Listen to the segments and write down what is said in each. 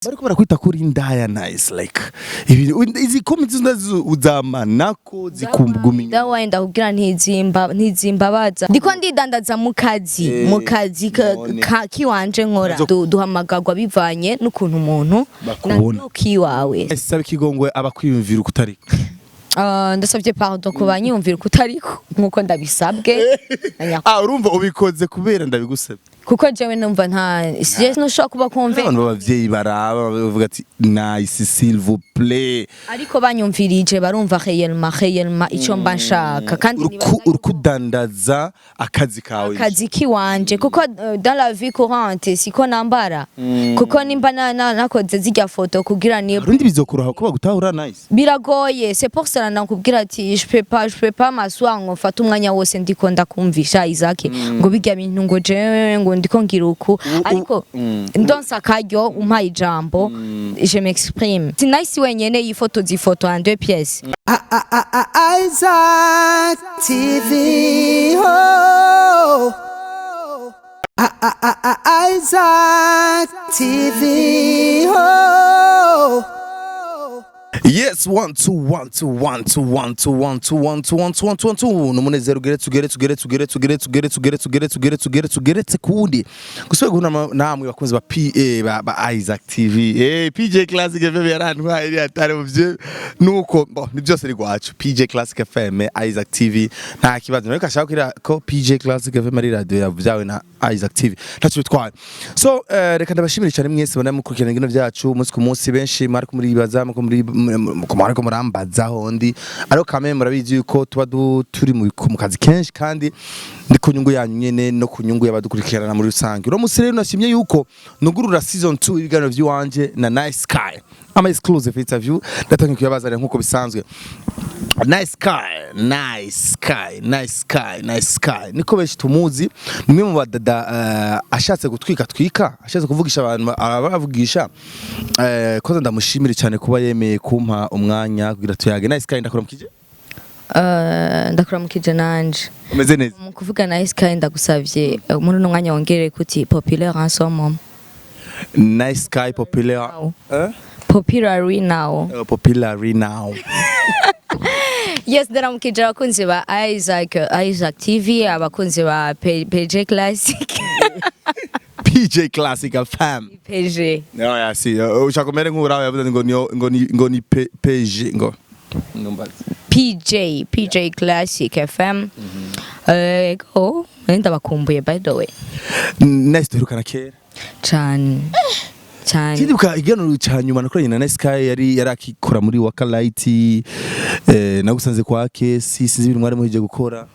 Bariko barakwita kuri indaya. Nice, like izi comments ndazi uzamanako zikuguma inyuma. Dawa ndakubwira, ntizimba, ntizimbabaza. Ndiko ndidandaza mu kazi, mu kazi none. Kiwanje nkora. Duhamagagwa bivanye n'ukuntu umuntu Bakubona. Na kiwawe. Saba ikigongwe abakwiyumvira ukutariko. Ndasabye pardon ku banyumvira kutariko nkuko ndabisabwe na Ah, urumva ubikoze kubera ndabigusabye. Kuko jewe numva nta je ntushobora kuba convaincu. Abantu b'abavyeyi baraba bavuga ati: "Nice, s'il vous plaît." Ariko banyumvirije barumva réellement ico mba nshaka kandi nibaza Urukudandaza akazi kawe. Akazi kiwanje, kuko dans la vie courante siko nambara, kuko nimba nakoze zirya foto kugira ni Abarundi bizokoroha ko bagutahura, Nice? Biragoye. C'est pour cela nakubwira ati je peux pas m'asseoir ngo mfate umwanya wose ndiko ndakumvisha Isaac ngo bijya bintu, ngo jewe ngo ndiko ngira uku, ariko ndonsa akaryo umpaye ijambo, je m'exprime. Si Nice wenyene yifotoza ifoto en deux pièces. Isaac TV. Oh. Isaac TV. Oh. Yes, one two one two one two one two one two one two one two one two one two. Numunezero ugeretse, ugeretse, ugeretse, ugeretse, ugeretse, ugeretse, ugeretse, ugeretse, ugeretse, ugeretse, ugeretse kuwundi gusubira guhura namwe bakunzi ba PA ba Isaac TV. PJ Classic FM yarantwaye iri atari mu byo nuko bo ni byose ari gwacu. PJ Classic FM, Isaac TV, nta kibazo. Ariko ashaka kwira ko PJ Classic FM ari radio yavyawe na Isaac TV, ntacyo bitwaye. So reka ndabashimire cyane mwese bana mukurikirana ibintu byacu umunsi ku munsi. Benshi mwariko muribaza, muko muri mwariko murambaza ndi, ariko kame murabizi yuko tuba turi mu kazi kenshi kandi ndi ku nyungu yanyu nyene no ku nyungu y'abadukurikirana muri rusange. Uno munsi rero nashimye yuko nugurura season 2 ibiganiro by'iwanje na Nice Sky, ama exclusive interview ndatangiye kuyabazanira nkuko bisanzwe. Nice Sky, Nice Sky, Nice Sky, Nice Sky niko benshi tumuzi, ni umwe mu badada ashatse gutwika twika, ashatse kuvugisha abantu abavugisha. Koza ndamushimire cyane kuba yemeye kumpa umwanya kugira tuyage. Nice Sky, ndakuramukije. Ndakuramukije nanje. Umeze neza? Mu kuvuga Nice Sky, ndagusavye muri uno mwanya wongere kuti populaire en ce moment. Nice Sky populaire. Now. Eh? Popular now. Popular now. Yes, ndaramukije abakunzi ba Isaac TV, abakunzi ba PJ Classic. PJ Classic FM. PG. No, ya si ushaka kumere nk'uraho yavuze ngo ni ngo ni PG ngo numbaze. PJ Classic FM. Ego, ndabakumbuye by the way. Nice, duherukana kera. Cyane cyane. Sindibuka iganiro ca nyuma nakoranye na Nice Sky yari yarakikora muri Waka Light. Nagusanze kwa Kesi, sinzi ibintu mwari muhejeje gukora.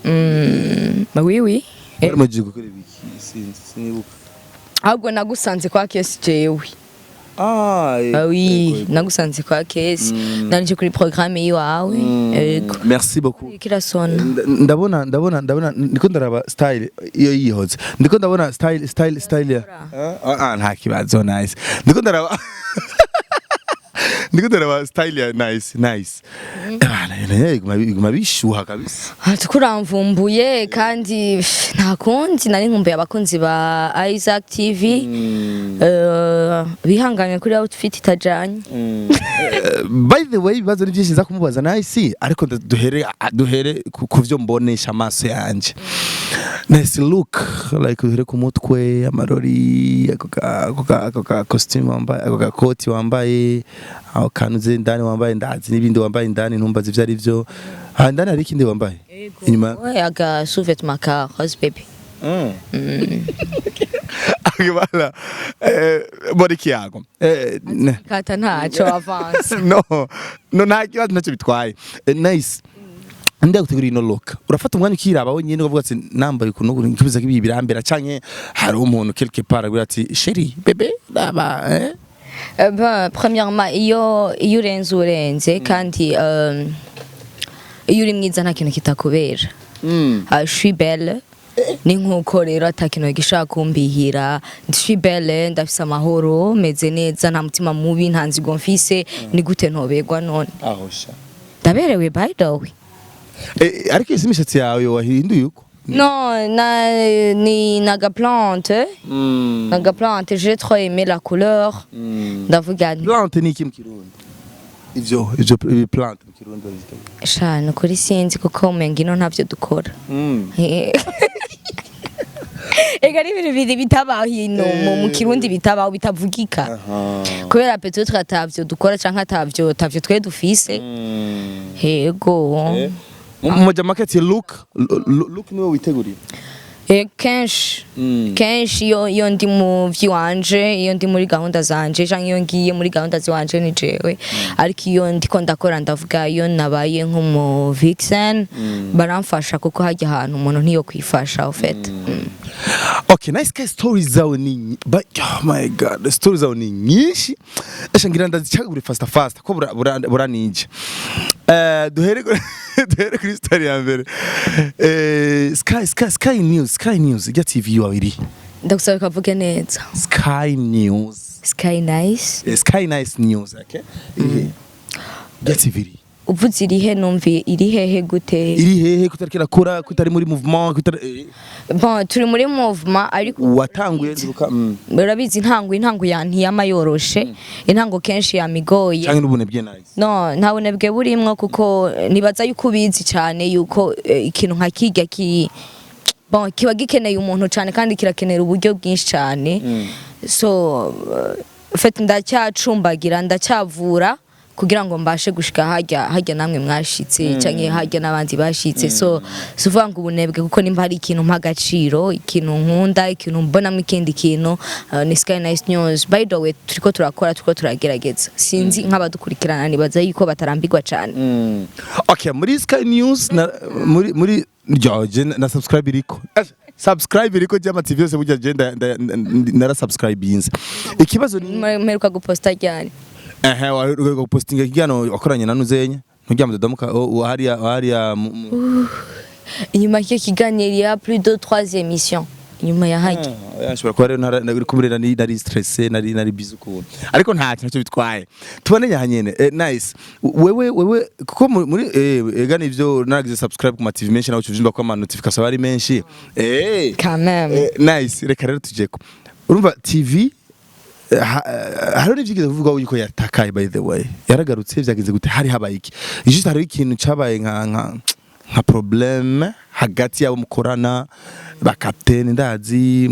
Oui. Mwari muhejeje gukora ibiki? Sinzi, sinibuka. Ahubwo nagusanze kwa Kesi jewe. Ah. Ah oui, nagusanze kwa Kesi. Nanje kuri programme yiwawe. Ego. Merci beaucoup. Kirasona. Ndabona ndiko ndaraba style iyo yihoze, ndiko ndabona style ya ah ah, nta kibazo. Nice, ndiko ndaraba style ya Nice. Nice. Bana, iguma bishuha kabisa. Ah, tukuramvumbuye kandi pff, nta kundi, nari nkumbuye abakunzi ba Isaac TV. Bihanganye kuri outfit itajanye. By the way, ibibazo ni byinshi nza kumubaza Nice, ariko duhere ku vyo mbonesha amaso yanje. Nice look, like duhere ku mutwe, amarori, ako ka costume wambaye, ako ka koti wambaye, aho kanuze indani wambaye, ndazi n'ibindi wambaye indani, ntumbaze ivyo ari vyo. Ah, indani hari ikindi wambaye inyuma. Ouais, aga sous-vêtement ka rose baby. Akibala bora ikiyago Kata ntaco, avance. No, nta kibazo, ntacyo bitwaye. Nice, ndagutegura ino look, urafata umwanya ukiraba wenyine ukavuga ati: "Nambaye ukuntu ukuntu nkibuza ko ibi birambera," canke hari umuntu quelque part agira ati: "Chéri, bébé, raba." Ben, premièrement, iyo urenze urenze kandi iyo uri mwiza nta kintu kitakubera. Ah, je suis belle, ni nkuko rero ata kintu gishaka kumbihira. Je suis belle, ndafise amahoro, meze neza, nta mutima mubi, nta nzigo mfise. Ni gute ntoberwa none? Aho sha. Ndaberewe by the way. Ariko isi imishatsi yawe wahinduye uko? Non, na ni naga plante. Naga plante, j'ai trop aimé la couleur. Ndavuga nti Plante ni iki mu Kirundi? Ivyo ibi plante mu Kirundi bavyita gute? Sha, nukuri sinzi, kuko umenga ino ntavyo dukora. Ega ni ibintu bibiri bitabaho ino mu Kirundi, bitabaho, bitavugika. Kubera peut-être atavyo dukora canke atavyo twe dufise. Yego. Mu majamake look, look niwe witegurira? Kenshi kenshi iyo ndi mu vy'iwanje, iyo ndi muri gahunda zanje canke iyo ngiye muri gahunda ziwanje, ni jewe. Ariko iyo ndiko ndakora, ndavuga iyo nabaye nk'umu vixen, baramfasha, kuko hajya ahantu umuntu ntiyo kwifasha au fait. Okay, Nice Sky, stories zawe ni but, oh my God, stories zawe ni nyinshi. Esha ngira ndazicagure fast fast ko buranije. Duhere kuri story ya mbere. Sky News, Sky News, ijya TV yawe iri. Ndagusaba ukavuge neza. Sky News. Sky Nice. Sky Nice News, okay? Ijya TV iri. Uvuze irihe? Numvi iri hehe gute? Iri hehe kutari kirakora, kutari muri mouvement, kutari Bon, turi muri mouvement, ariko watanguye ndibuka. Urabizi, intango ya ntiyama yoroshe, intango kenshi yamigoye. Canke n'ubunebwe, Nice? No, nta bunebwe burimwo, kuko nibaza yuko ubizi cyane yuko ikintu nka kirya ki bon kiba gikeneye umuntu cyane, kandi kirakenera uburyo bwinshi cyane. So en fait ndacyacumbagira, ndacyavura kugira ngo mbashe gushika hajya namwe mwashitse canke hajya n'abandi bashitse. So si uvuga ngo ubunebwe, kuko nimba hari ikintu mpa agaciro, ikintu nkunda, ikintu mbonamo ikindi kintu, ni Sky Nice News. By the way, turiko turakora, turiko turagerageza. Sinzi nk'abadukurikirana, nibaza yuko batarambirwa cane. Okay, muri Sky News na muri ryo je na subscribe iriko. Subscribe iriko jama TV yose burya je nara subscribinze. Ikibazo ni Mperuka guposta ryari? Ehe, wa postinga kigano wakoranye na Nuzenya. Ntujya mu dodomuka hariya Inyuma y'icyo kiganiro, il y a plus de trois émissions inyuma ya hajya. Ashobora kuba rero nari kumurera, nari stressé, nari busy ukuntu, ariko ntacyo ntacyo bitwaye, tubone nyene. Nice, wewe kuko muri ega nivyo naragize subscribe ku ma TV menshi, nawe uvyumva ko ama notification ari menshi. Quand même. Nice, reka rero tujeko. Urumva TV hariho n'ivyigeze kuvuga yuko yatakaye. By the way, yaragarutse? Vyagenze gute? Hari habaye iki? Juste hariho ikintu cabaye nka problème hagati yabo mukorana ba capitaine. Ndazi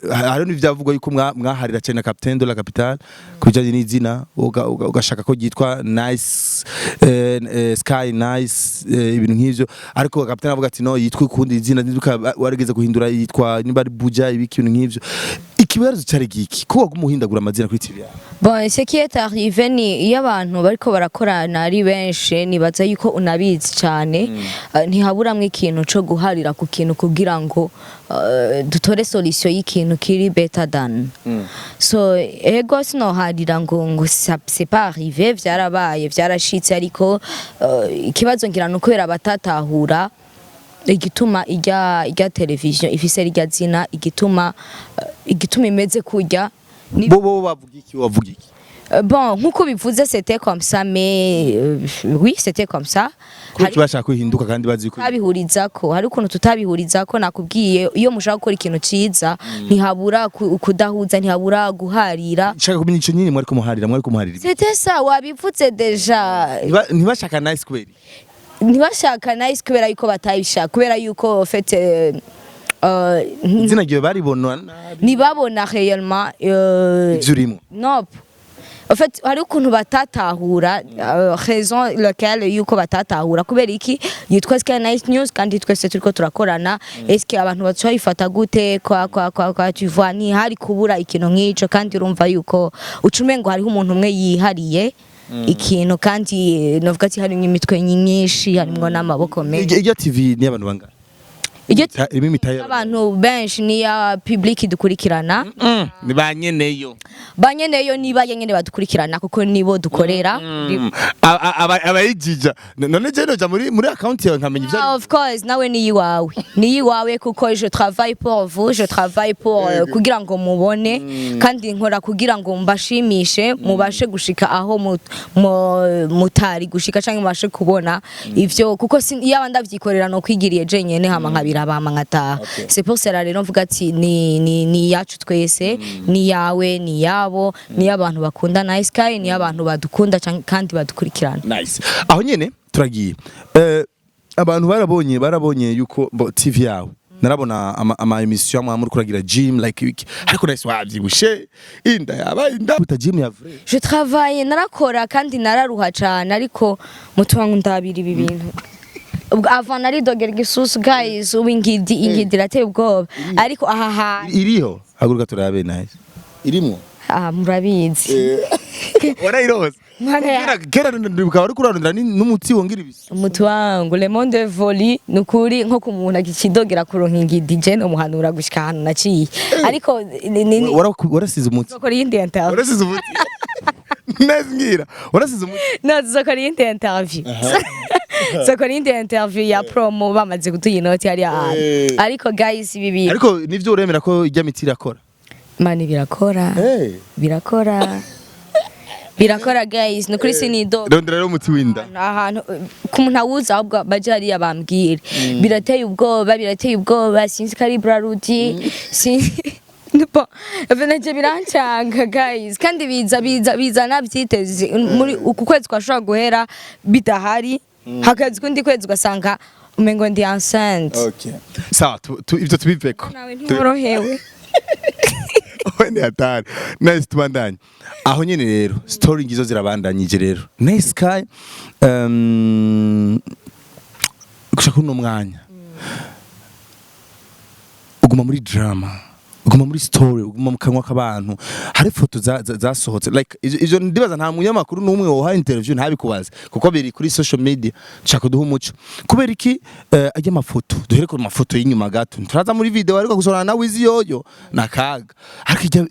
hariho n'ivyavugwa yuko mwaharira cyane na capitaine de la capitale ku bijanye n'izina, ugashaka ko ryitwa Nice, Sky Nice, ibintu nk'ivyo, ariko capitaine avuga ati no, yitwa ukundi izina. Ndibuka warigeze guhindura, yitwa nimba ari Buja, ibiki, ibintu nk'ivyo. Ikibazo cyari giki ko waguma uhindagura amazina kuri TV yawe? Bon, ce qui est arrivé ni iyo abantu bariko barakorana ari benshi, nibaza yuko unabizi cyane, ntihaburamwo ikintu co guharira ku kintu kugira ngo dutore solution y'ikintu kiri better than. So ego, sinoharira ngo c'est pas arrivé, vyarabaye, vyarashitse, ariko ikibazo ngira ni ukubera batatahura igituma ijya television ifise rirya zina, igituma imeze kurya ni Bo bavuga iki? Wavuga iki? Bon, nkuko bivuze, c'était comme ça, mais oui, c'était comme ça. Kuki bashaka kwihinduka kandi bazi ko Tutabihurizako, hari ukuntu tutabihurizako. Nakubwiye, iyo mushaka gukora ikintu ciza ntihabura kudahuza, ntihabura guharira. Nshaka kumenya ico nyine mwariko muharira iki? C'était ça, wabivuze déjà. Ntibashaka Nice kubera iki? Ntibashaka Nice kubera yuko batayishaka, kubera yuko en fait Izina ryawe baribona nabi? Ntibabona réellement Ivyo urimo. Nope. En fait, hari ukuntu batatahura raison laquelle yuko batatahura kubera iki yitwa Sky Nice News, kandi twese turiko turakorana. Est-ce que abantu baca gute kwa tu vois, ni hari kubura ikintu nk'ico, kandi urumva yuko ucume ngo hariho umuntu umwe yihariye ikintu, kandi novuga ati harimwo imitwe myinshi, harimwo n'amaboko menshi. Iryo TV ni abantu bangahe? Iryo Irimo imitahe? Abantu benshi, ni ya public dukurikirana. Ni ba nyeneyo? Banyeneyo niba nyene badukurikirana, kuko nibo dukorera. Abayijija none je noja muri account yawe nkamenya ivyo? Ah, of course, nawe ni iwawe, ni iwawe, kuko je travaille pour vous, je travaille pour kugira ngo mubone, kandi nkora kugira ngo mbashimishe, mubashe gushika aho mutari gushika canke mubashe kubona ivyo, kuko iyaba ndavyikorera no kwigiriye jenyene hama nkabira. nkayiraba hama nkataha. C'est pour cela rero mvuga ati ni yacu twese, ni yawe, ni yabo, ni y'abantu bakunda Nice Sky, ni y'abantu badukunda kandi badukurikirana. Nice. Aho nyene turagiye, abantu barabonye yuko bo TV yawe, narabona ama émission amwe muri kuragira gym like iki, ariko nice wavyibushe, inda yabaye inda uta gym ya vrai. Je travaille, narakora kandi nararuha cane, ariko mutuba ndabira ibi bintu. Ubwo avant naridogera igisusu, guys, ubu ingidi irateye ubwoba, ariko aha hantu Iriho, haguruka turabe. Nice, irimwo. Ah, murabizi. Warayirose. Mana ya Kera ndibuka wari kurarondera n'umuti wongera ibisi. Umuti wangu, le monde évolue, nukuri nko ku muntu akidogera kuronka ingidi, je no muhanura gushika ahantu naciye, ariko ni Warasize umuti. Tuzokora iyindi interview. Warasize umuti. Nice, ngira warasize umuti. No, tuzokora iyindi interview, tuzokora iyindi interview ya promo bamaze kuduha inoti hariya hantu. Ariko guys, ibi bintu Ariko nivyo, uremera ko ijya miti irakora? Mani, birakora, birakora, birakora guys, nukuri sinidoga. Rondera rero umuti w'inda. Ahantu ku muntu awuzi, ahubwo baje hariya bambwire. Birateye ubwoba, birateye ubwoba. Sinzi ko ari Brarudi, sinzi. Bon, navyo birancanga guys, kandi biza navyiteze. Muri uku kwezi kwashobora guhera bidahari, hakaza ukundi kwezi ugasanga umengo ndi enceinte. Okay, sawa, ivyo tubiveko. Nawe ntiworohewe. We ni hatari. Nice, tubandanye aho nyene rero, story ngizo zirabandanyije rero. Nice Sky, gushaka uno mwanya uguma muri drama, uguma muri story, uguma mu kanwa k'abantu. Hari foto zasohotse like ivyo ndibaza nta munyamakuru n'umwe woha interview ntabikubaze, kuko biri kuri social media. Nshaka duha umuco kubera iki ajya amafoto. Duhere ku mafoto y'inyuma gato, turaza muri video, ariko gusorana nawe izi yoyo nakaga, ariko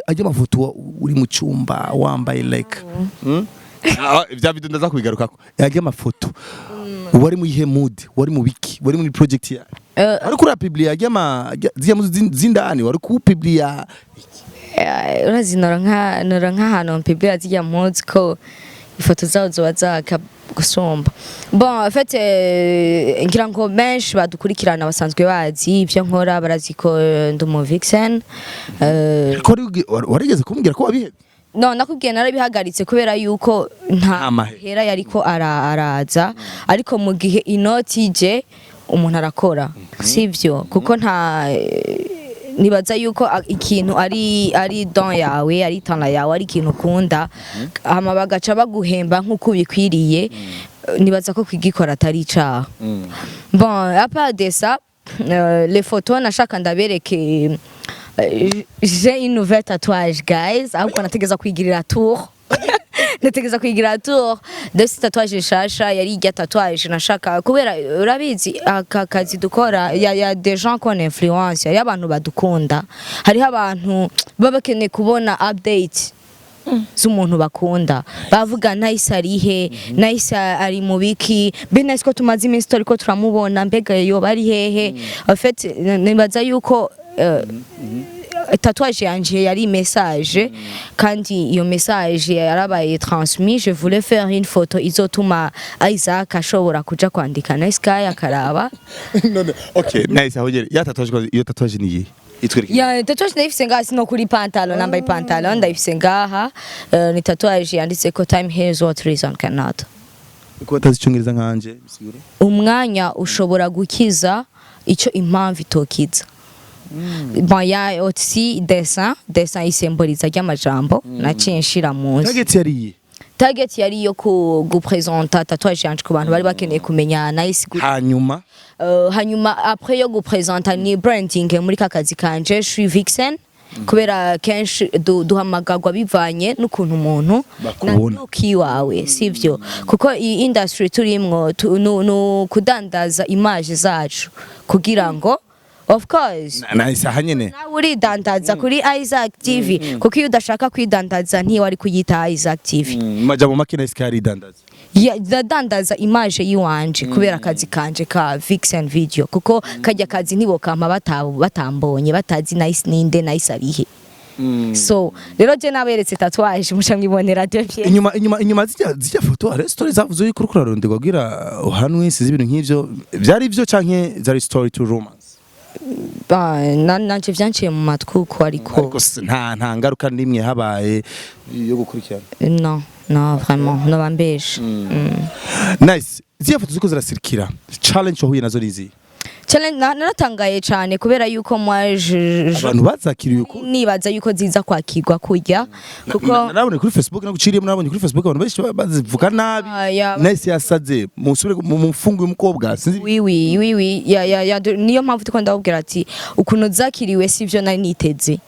ajya amafoto uri mu cyumba wambaye like? Ah, vya video ndaza kubigarukako. Ajya amafoto wari mu ihe mood, wari mu biki, wari muri project ya wari kuri publia ajya ama zya muzu zindani wari ku publia? Urazi nora nk'ahantu mpibira zirya mpuzu ko ifoto zawo zoba zaka gusumba. Bon, en fait, ngira ngo benshi badukurikirana basanzwe bazi ibyo nkora, barazi ko ndi umu vixen. Ariko warigeze kumbwira ko wabihebye. No, nakubwiye narabihagaritse kubera yuko nta Nta mahera. hera yariko araza, ariko mu gihe inoti ije umuntu arakora, sivyo? Kuko nta nibaza yuko ikintu ari don yawe, ari talent yawe, ari ikintu ukunda, hama bagaca baguhemba nk'uko ubikwiriye, nibaza ko kwigikora atari icaha. Bon, à part de ça, les photos nashaka ndabereke, j'ai une nouvelle tatouage guys, ahubwo nategeza kwigirira tour, nategeza kwigirira tour de cette tatouage nshasha. Yari irya tatouage nashaka kubera urabizi aka kazi dukora, ya des gens qu'on influence, hariho abantu badukunda, hariho abantu baba bakeneye kubona update z'umuntu bakunda, bavuga: "Nice arihe? Nice ari mu biki? Mbe Nice ko tumaze iminsi turiko turamubona, mbega yoba ari hehe?" En fait, nibaza yuko tatouage yanje yari message, kandi iyo message yarabaye transmis. Je voulais faire une photo izotuma Isaac ashobora kuja kwandika Nice Sky akaraba. None okay, nice, aho nyene ya tatouage, iyo tatouage ni iyihe? Itwereke. Ya tatouage ndayifise ngaha, sino kuri pantalon, nambaye pantalon, ndayifise ngaha. Ni tatouage yanditse ko "Time heals what reason cannot." Uko batazi icyongereza nkanje, bisigura? Umwanya ushobora gukiza icyo impamvu itokiza. Bon, ya aussi dessin isemboriza ry'amajambo naciye nshira munsi. Target yari iyihe? Target yari iyo ku gupresenta tatouage yanje ku bantu bari bakeneye kumenya Nice. Hanyuma? Hanyuma après yo gupresenta, ni branding muri ka kazi kanje, je suis vixen, kubera kenshi duhamagagwa bivanye n'ukuntu umuntu Bakubona. Na look wawe, sivyo? Kuko iyi industry turimwo nu kudandaza image zacu kugira ngo, of course, Nice, aha nyene nawe uridandaza kuri Isaac TV, kuko iyo udashaka kwidandaza ntiwari kuyita Isaac TV. Majambo make, Nice karidandaza. Ndadandaza image yiwanje kubera akazi kanje ka Vixen Video, kuko kajya kazi ntibokampa batambonye, batazi Nice ninde, Nice arihe. So rero je naberetse tatouage, muca mwibonera deux pièces. Inyuma zijya foto hari story zavuze yuko uriko uraronderwa kugira uhanwe, sizi ibintu nk'ivyo. Vyari ivyo canke zari story to romance? Ba, nanje vyanciye mu matwi uko, ariko Ariko nta ngaruka n'imwe habaye yo gukurikirana? Non, non, vraiment noba mbeshe. Nice. Ziriya foto ziko zirasirikira, challenge wahuye nazo nizi? Challenge, naratangaye cyane kubera yuko moi Abantu bazakiriye uko? Nibaza yuko ziza kwakirwa kurya kuko Narabonye kuri Facebook, naguciriyemo, narabonye kuri Facebook abantu benshi bazivuga nabi. Ah, ya. Nice yasaze, musubire mu mufungu y'umukobwa, sinzi. Oui, ya, niyo mpamvu tuko ndababwira ati ukuntu zakiriwe sivyo nari niteze.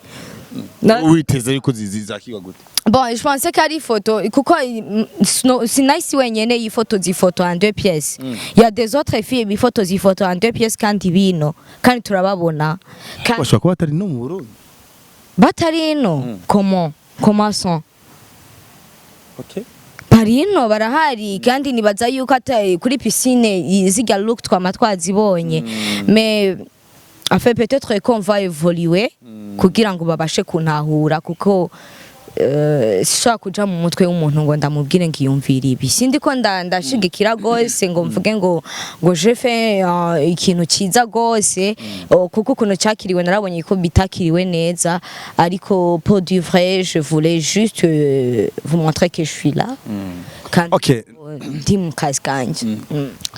Witeze yuko zakirwa gute? Bon, je pensais qu'ari ifoto kuko si Nice wenyene yifotoza ifoto en deux pièces. Il y a des autres filles bifotoza ifoto en deux pièces kandi bino kandi turababona. Kandi Bashobora kuba batari no mu Burundi. Batari ino? Comment sont? Okay. Bari ino, barahari, kandi nibaza yuko ata kuri piscine zirya look twama twazibonye, mais en fait peut-être qu'on va évoluer kugira ngo babashe kuntahura, kuko sishobora kuja mu mutwe w'umuntu ngo ndamubwire ngo iyumvire ibi. Sindi ko ndashigikira gose ngo mvuge ngo je fais ikintu ciza gose, kuko ukuntu cyakiriwe narabonye ko bitakiriwe neza, ariko pour du vrai je voulais juste vous montrer que je suis là kandi ndi mu kazi kanje.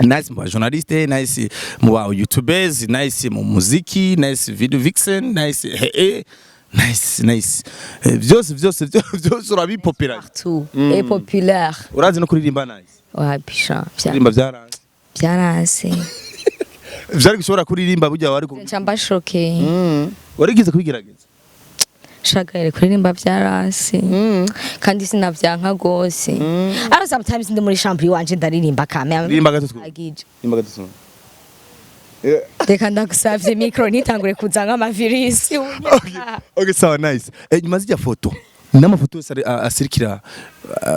Nice mu ba journaliste, Nice mu ba youtubers, Nice mu muziki, Nice video vixen, Nice nice nice. Vyose vyose vyose urabipopera. Partout et populaire. Urazi no kuririmba, Nice? Ouais, pisha. Kuririmba vyaranze? Byaranse. Vyari gushobora kuririmba burya wari Nca mba choqué. Warigize kubigerageza? Shagare, kuririmba byaranse kandi sinavyanka gose, ariko sometimes ndi muri chambre iwanje ndaririmba kame. Ririmba gato twumve. Agije. Ririmba gato twumve. Reka, ndagusavye, micro ntitangure kuza nk'amavirisi. Okay, sawa, Nice. Nyuma zijya foto n'amafoto yose asirikira,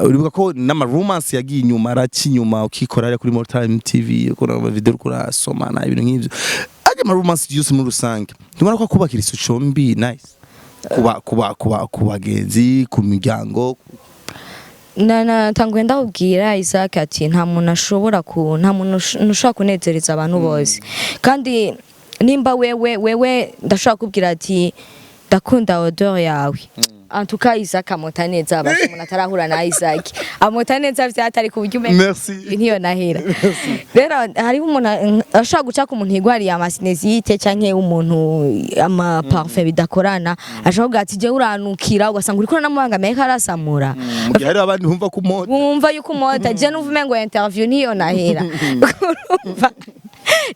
uribuka ko n'ama romance yagiye inyuma, araca inyuma, ukikora hariya kuri More Time TV, ukora ama video, uriko urasomana, ibintu nk'ivyo, ajya ama romance yose muri rusange, ntubona ko akubakira ishusho mbi, Nice, kuba ku bagenzi, ku miryango? Na tanguye ndakubwira, Isaac, ati nta muntu ashobora ku nta muntu ushobora kunezereza abantu bose, kandi nimba wewe ndashobora kubwira ati ndakunda odeur yawe. En tout cas Isaac amota neza, abasha umuntu atarahura na Isaac amota neza vyatari ku buryo umenga Merci. ntiyo nahera. Rero hariho umuntu ashobora guca ku muntu yigwariye ama sinusite canke umuntu ama parfum bidakorana, ashobora kuvuga ati jewe uranukira, ugasanga uriko uranamubangamiye ko arasamura. Mu gihe hari abandi bumva ko umota. Wumva yuko umota, je numva umengo interview niyo nahera. Urumva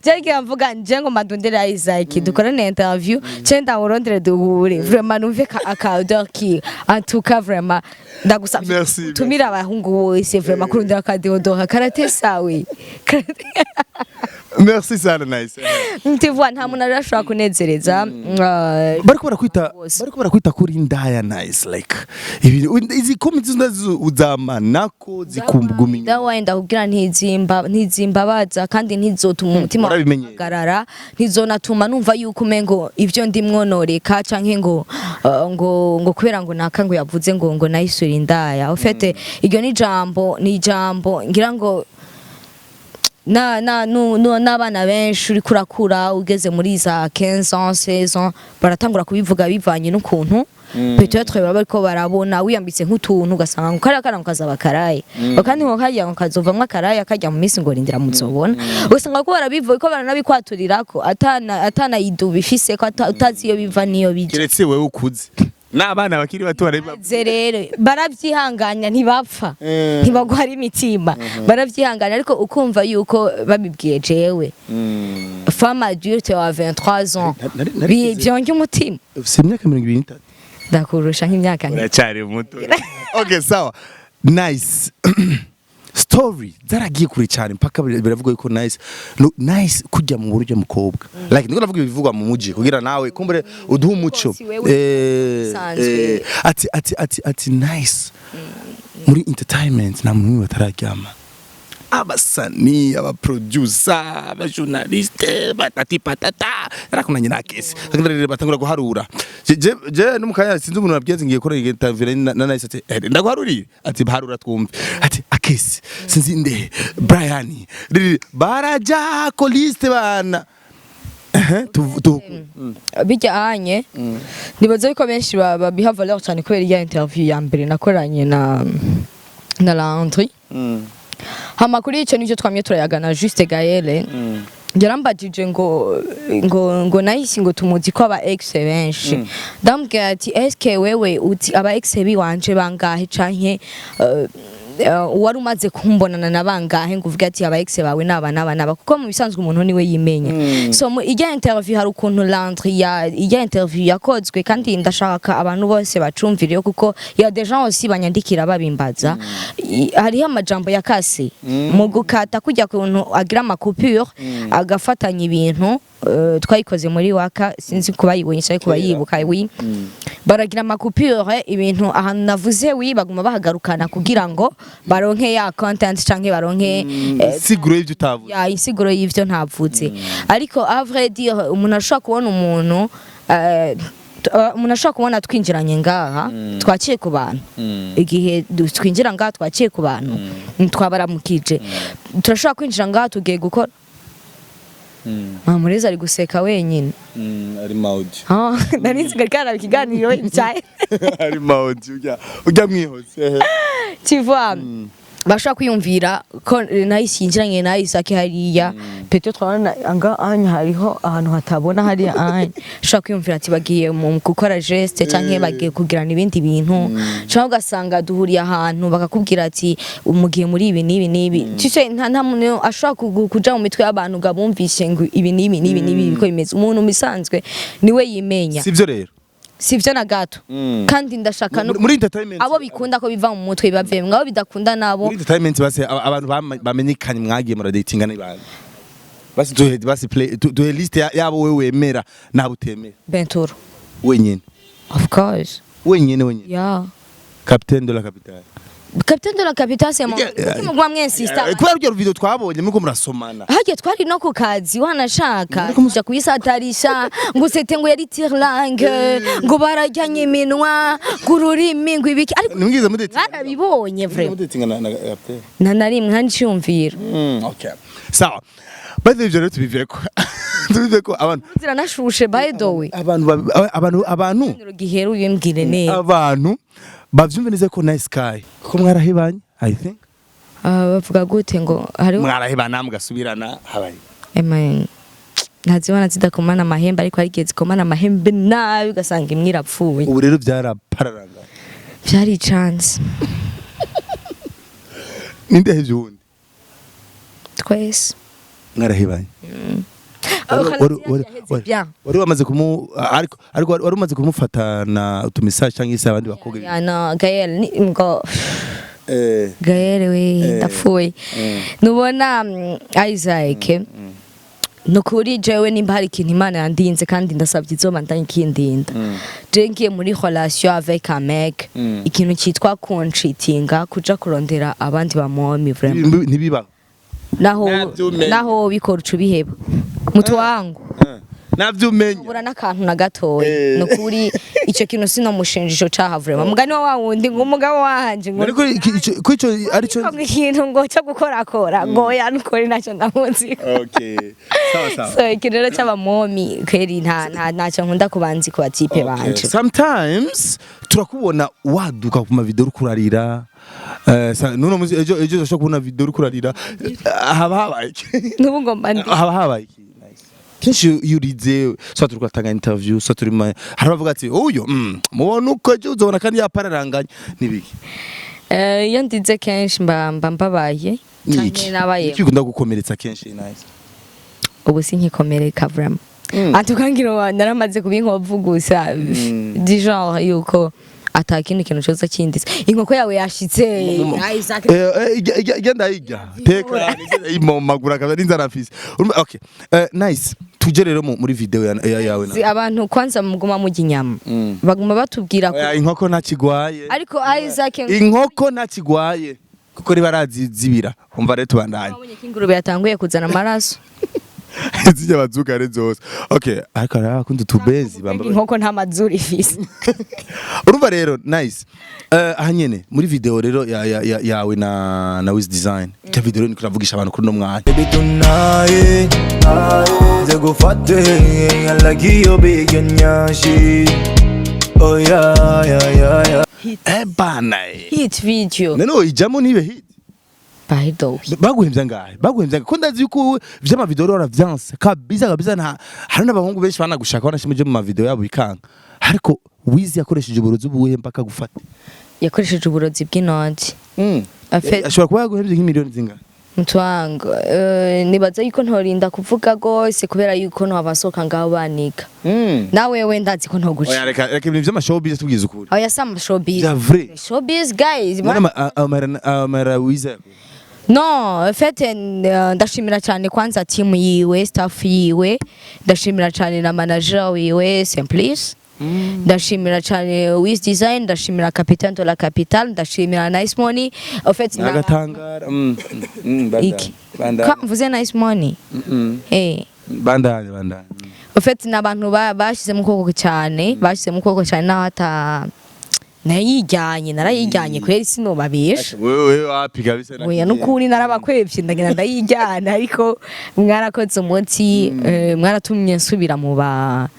je ngira mvuga nje ngo madondere Isaac dukorane interview, ce ndamurondere duhure, vraiment numve ka aka odeur ki. En tout cas vraiment ndagusavye, Merci. tumira abahungu bose vraiment kurondera aka déodorant karatesawe. Merci sana, Nice. Tu vois, nta muntu arashobora kunezereza Bariko barakwita bose. Bariko barakwita kuri ndaya, Nice, like ibintu izi comments ndazi uzamanako zikuguma inyuma. Dawa, ndakubwira, ntizimba, ntizimbabaza kandi ntizotuma umutima Warabimenyereye. uhagarara, ntizonatuma numva yuko umengo ivyo ndimwo noreka, canke ngo kubera ngo naka ngo yavuze ngo nayisura indaya. En fait iryo ni jambo, ni jambo ngira ngo na na nu, nu, n'abana benshi uriko urakura ugeze muri za 15 ans, 16 ans, baratangura kubivuga bivanye n'ukuntu peut-être baba bariko barabona wiyambitse nk'utuntu, ugasanga ngo kariya kana ngo kazaba karaye, kandi ngo kariya ngo kazovamwo akaraya kajya mu minsi ngo rindira muzobona, ugasanga ko barabivuga ko baranabikwaturirako atana iduba ifise ko utazi iyo biva niyo bija. Keretse wewe ukuze, n'abana bakiri bato bareba. Ze rero barabyihanganya, ntibapfa, ntibagwara imitima, barabyihanganya, ariko ukumva yuko babibwiye jewe femme adulte wa 23 ans byonge umutima. Ufise imyaka 23? Ndakurusha nk'imyaka Uracyari muto. Okay, sawa, Nice. Story zaragiye kure cyane mpaka biravuga yuko Nice, no, Nice kujya mu buryo mukobwa, like ndiko navuga ibivugwa mu muji kugira nawe kumbure uduhe umuco. Si wewe usanzwe. Ati Nice muri entertainment nta muntu n'umwe batararyama. Abasani, abaproducer, abajournaliste, batati patata, yarakunanye na Kesi. Rero batangura guharura. Je no mukanya sinzi umuntu nabwiye ngiye gukora interview na Nice, ati: "Eh, ndaguharurire." Ati: "Baharura twumve." Ati: "Akesi, sinzi nde, Brian." Riri, baraja ko liste bana. Ehe, tu Bijya anye nibaza yuko benshi babiha valeur cyane kubera iya interview ya mbere nakoranye na Landry. Hama kuri ico nivyo twamye turayagana. Juste Gaël yarambajije ngo Nice, ngo tumuzi ko aba ex benshi. Ndamubwira ati: "Eske wewe uti aba ex biwanje bangahe, canke wari umaze kumbonana na bangahe ngo uvuge ati aba ex bawe naba naba naba?" Kuko mu bisanzwe umuntu niwe yimenya. So mu ijya interview hari ukuntu Landry ya ijya interview yakozwe, kandi ndashaka abantu bose bacumvire, kuko ya des gens aussi banyandikira babimbaza. Hariho amajambo yakase mu gukata kujya kuntu agira amacoupure agafatanya ibintu. Twayikoze muri waka, sinzi kuba yibonye cyangwa kuba yibuka. Oui, baragira amacoupure, ibintu ahantu navuze oui baguma bahagarukana kugira ngo baronke ya content canke baronke siguro y'ibyo utavuze. Ya, insiguro y'ivyo ntavuze. Ariko à vrai dire, umuntu ashobora kubona umuntu umuntu ashobora kubona twinjiranye ngaha, twaciye ku bantu. Igihe twinjira ngaha twaciye ku bantu, twabaramukije, turashobora kwinjira ngaha tugiye gukora. Mamurezi ari guseka wenyine. Ari maudio. Ah, nari nzi ngo ariko araraba ikiganiro cyawe. Ari maudio, ujya mwihose. Tu vois, bashobora kwiyumvira ko Nice yinjiranye na Isaac hariya, peut-être urabona anga anya hariho ahantu hatabona hariya anya, ushobora kwiyumvira ati bagiye mu gukora geste canke bagiye kugirana ibindi bintu, canke ugasanga duhuriye ahantu bakakubwira ati mugiye muri ibi n'ibi n'ibi. Tu sais, nta muntu ashobora kuja mu mitwe y'abantu ngo abumvishe ngo ibi n'ibi n'ibi n'ibi biko bimeze. Umuntu misanzwe niwe yimenya. Sivyo rero? Sivyo na gato, kandi ndashaka no Muri entertainment, abo bikunda ko biva mu mutwe bivemwe, abo bidakunda nabo. Muri entertainment base abantu bamenyekanye mwagiye muradatinga ni bande? Basi duhe, basi play duhe list yabo wewe wemera nabo utemera. Benturo. Wenyene? Of course. Wenyene, wenyene? Yeah. Capitaine de la capitale. Capitaine de la capitale, c'est mon Yeah. kuki muguma mwensista? Kubera uryo video twabonye muriko murasomana. Harya twari no ku kazi, wanashaka kuja kuyisatarisha ngo sete ngo yari tire-langue, ngo barajyanye iminwa, ngo ururimi, ngo ibiki, ariko Nimwize mudatinga? mwarabibonye vraiment. Mudatinga na capitaine? Nta na rimwe, nta n'iciyumviro. Okay, sawa. By the way, ivyo rero tubiveko abantu. Ziranashushe, by the way. Abantu Gihera ubimbwire neza. Abantu bavyumve neza ko Nice Sky ko mwarahebanye, I think. Ah, bavuga gute ngo hariho Mwarahebana mugasubirana, habaye? Ema, ntazibona zidakomana amahembe, ariko hari igihe zikomana amahembe nabi ugasanga imwe irapfuye. Ubu rero byarapararanga? Byari chance. Ninde yahevye uwundi? Twese. Mwarahebanye? Bien. Wari wamaze kumu ariko wari umaze kumufatana utumesaje cyangwa se abandi bakobwa? Ya, no, Gael ngo Gael we, ndapfuye. Nubona Isaac, nukuri jewe nimba hari ikintu Imana yandinze, kandi ndasabye izoba ndayikindinda, je ngiye muri relation avec un mec, ikintu cyitwa kuncheatinga, kuja kurondera abandi bamomi, vraiment. Ntibibaho. Naho Navyumenya. naho bikora uca ubiheba mutu wangu. Navyumenya. Ubura n'akantu na gatoya. Nukuri icyo kintu sinomushinja ico caha, vraiment. Mugani wa wundi ngo umugabo wanje ngo Ariko ko ico arico ngo ikintu ngo cyo gukorakora ngo ya nukuri nacyo ndamuzi. Okay, sawa sawa. So ikintu rero cy'abamomi kweri nta ntacyo nkunda kubanzi ku batipe banje. Sometimes turakubona waduka ku mavideo uri kurarira. Nuno muzi ejo ushobora kubona video uri kurarira. Haba habaye iki? N'ubu ngomba ndi Haba habaye iki? Nice. Kenshi iyo urize, soit turi kuratanga interview, soit turi hari abavuga ati uyu mubona uko ejo uzobona kandi yapararanganye nibiki. Iyo ndize kenshi mba mbabaye Niki canke nabaye. Niki ukunda gukomeretsa kenshi, Nice? Ubu sinkikomereka vraiment. En tout cas ngira naramaze kuba inkovu gusa, du genre yuko ata kindi kintu cyose kinditse inkoko yawe yashitse, Isaac. Igenda ijya teka imomagura kaza n'inzara mfise. Urumva, okay, Nice, tuje rero muri video yawe na Abantu kwanza muguma murya inyama, baguma batubwira ko Oya, inkoko ntakigwaye. Ariko Isaac Inkoko ntakigwaye. Kuko riba razizibira. Umva rero, tubandanye. Wabonye ko ingurube yatanguye kuzana amaraso. Zijya bazuka ari zose. Okay, ariko hari abakunda utubezi bamba. Inkoko nta mazuru ifise. Urumva rero, nice. Aha nyene muri video rero yawe na Wiz Design, cya video rero niko navugisha abantu kuri no mwanya. Baby, tonight nze gufate. I like your big and nyashi. Oh yeah. Eh bana eh. Hit video. None ijamo ntibe hit? By the way, Baguhemvya ngahe? Baguhemvya ngahe? Ko ndazi yuko wowe vy'ama video rero waravyanse kabisa kabisa. Nta hari n'abahungu benshi banagushaka, banashimije mu ma video yabo bikanga, ariko Wiz yakoresheje uburozi ubuhe mpaka gufata? Yakoresheje uburozi bw'inoti. En fait, Ashobora kuba yaguhemvye nk'imiliyoni zingana? Mutwango, nibaza yuko ntorinda kuvuga gose kubera yuko ntabasohoka ngaho banika. Nawe we ndazi ko Oya, ntoguca. reka reka, ibintu vy'ama showbiz, tubwize ukuri. Oya, sama showbiz. Vya vrai. Showbiz, guys. None amara Wiz Non, en fait, ndashimira cyane kwanza team yiwe, staff yiwe, ndashimira cyane na manager wiwe Simplice. Ndashimira cyane Wiz Design, ndashimira Capitaine de la Capitale, ndashimira Nice Money. En fait, Agatangara. Iki. Kwa mvuze Nice Money. Eh. Bandanye, bandanye. En fait, n'abantu bashyizemo ukuboko cyane, bashyizemo ukuboko cyane, naho ata nayijyanye, narayijyanye kweri, sinobabesha. Wewe wapi kabisa. Oya, nukuri narabakwevye, ndagenda ndayijyana, ariko mwarakoze umuti, mwaratumye nsubira mu ba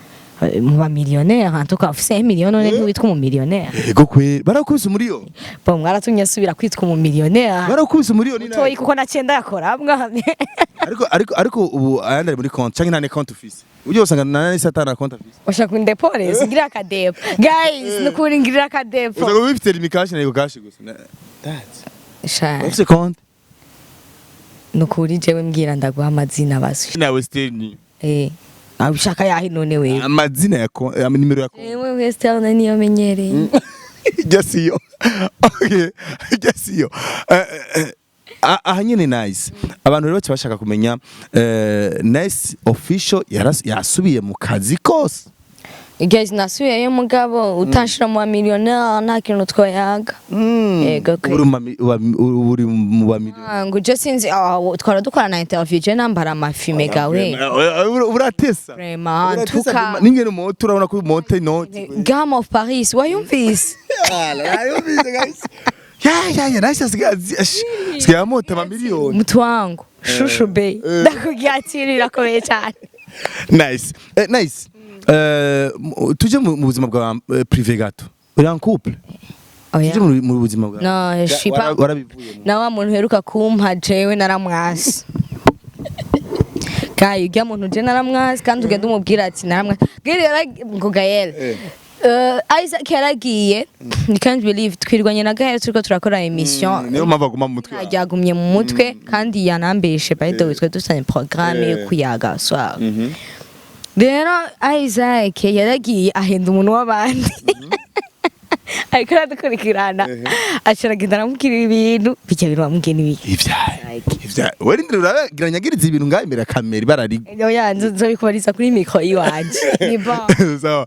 millionnaire. En tout cas, ufise 1 million none ntiwitwa umu millionnaire? Ego kwe, barakubise umuriyoni. Bon, mwaratumye nsubira kwitwa umu millionnaire. Barakubise umuriyoni. Mutoyi, kuko nacenda yakora mwamye. Ariko ubu ayandi ari muri konti canke nta ne konti ufise? Ujye usanga nta n'isi atana konti afise. Ushaka undepore, ngirira akadepo, guys, nukuri ngirira akadepo. Usanga bifite Lumicash na Ecocash gusa. That's Sha, ufise konti? Nukuri jewe mbwira ndaguha amazina basi. Nawe still ni Eh, ushaka yahe none wewe? Amazina ya konti, nimero ya konti. Ewe Western niyo menyereye. Ijya siyo. Okay, ijya siyo. Aha nyene, Nice, abantu rero baca bashaka kumenya, Nice Official yasubiye mu kazi kose? Guys, nasubiyeyo, mugabo utanshira mu millionaire nta kintu twoyaga. Yego, kwe. Uri mu ba miliyoni. Ah, ngo je sinzi, ah, twara dukora na interview, je nambara amafime gawe. Uratesa. Vraiment, Uratesa. tuka N'ingene umoto, urabona ko umote inoti. Gamme of Paris, wayumvise? Narayumvise, guys. Ya, Nice asigaye amota amamiliyoni. Mutwango shushu be, ndakubwira irakomeye cyane. Nice. Nice. Tuje mu buzima bwa privé gato. Uri en couple? Oya. Tuje mu buzima bwa No, je suis pas Warabivuyemo. Na wa muntu uheruka kumpa, jewe naramwasi. Kayi ujya muntu, je naramwasi, kandi ugenda umubwira ati naramwasi. Gael ngo Gael. Eh. Isaac yaragiye. You can't believe, twirwanye na Gael turiko turakora émission. Niyo mpamvu aguma mu mutwe wawe. Ryagumye mu mutwe kandi yanambeshe. By the way, twe dufitanye programme yo kuyaga soir. Rero Isaac yaragiye ahenda umuntu w'abandi, ariko aradukurikirana, aca aragenda aramubwira ibintu bijya bintu bamubwiye n'ibiki. Ivyaye. Ivyaye. Wewe rindira, uragira nyagiriza ibintu ngaho imbere ya kamera bararigwa. Oya, nzobikubariza kuri micro iwanje, ni bon. Sawa.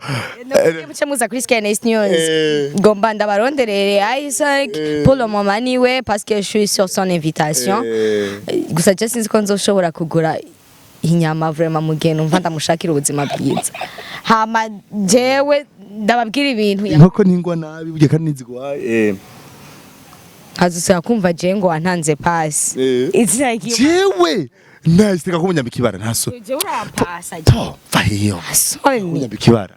Muce muza kuri Sky Nice News. Ngomba ndabaronderere Isaac. Pour le moment niwe, parce que je suis sur son invitation. Gusa je sinzi ko nzoshobora kugura inyama vraiment mu gihe numva ndamushakira ubuzima bwiza. Hama jewe ndababwira ibintu Inkoko ntingwa nabi burya kandi ntizigwaye. Hazusaba kumva je ngo wantanze pasi. It's like you Jewe Nice, reka kumunyambika ibara ntaso. Jewe urapasa. To, va hiyo. Soni. Kumunyambika ibara.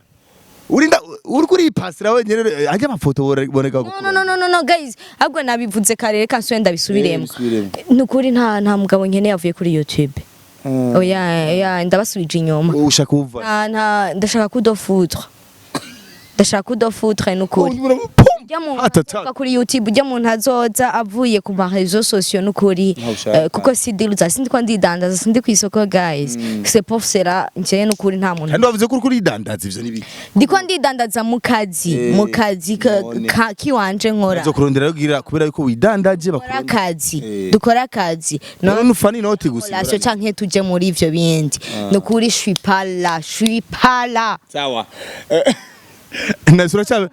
Urinda uri kuripasira wenyene ajya amafoto boneka. No, no, no, no, no, guys, ahubwo nabivuze kare, reka nsubire ndabisubiremo. Bisubiremo. Nukuri nta mugabo nkeneye avuye kuri YouTube. Oya, oya, ndabasubije inyuma. Ushaka uva. Nta ndashaka kudofutre, ndashaka kudofutre, nukuri. Ujya muntu azoza kuri YouTube, ujya muntu azoza avuye ku ma réseaux sociaux, nukuri. Ntawe ushaka. Kuko si deal, sindi ko ndidandaza, sindi ku isoko, guys, c'est pour cela njyewe nukuri nta muntu. Kandi wavuze ko uri kuridandaza, ivyo ni biki? Ndiko ndidandaza mu kazi, mu kazi None. kiwanje nkora. Uzokurondera kugira kubera yuko widandaje Dukora bakurondera. akazi, dukora akazi. No None ufana inoti gusa. Relation canke tuje muri ivyo bindi, nukuri je suis pas là, je suis pas là. Sawa. Nice, uracyaba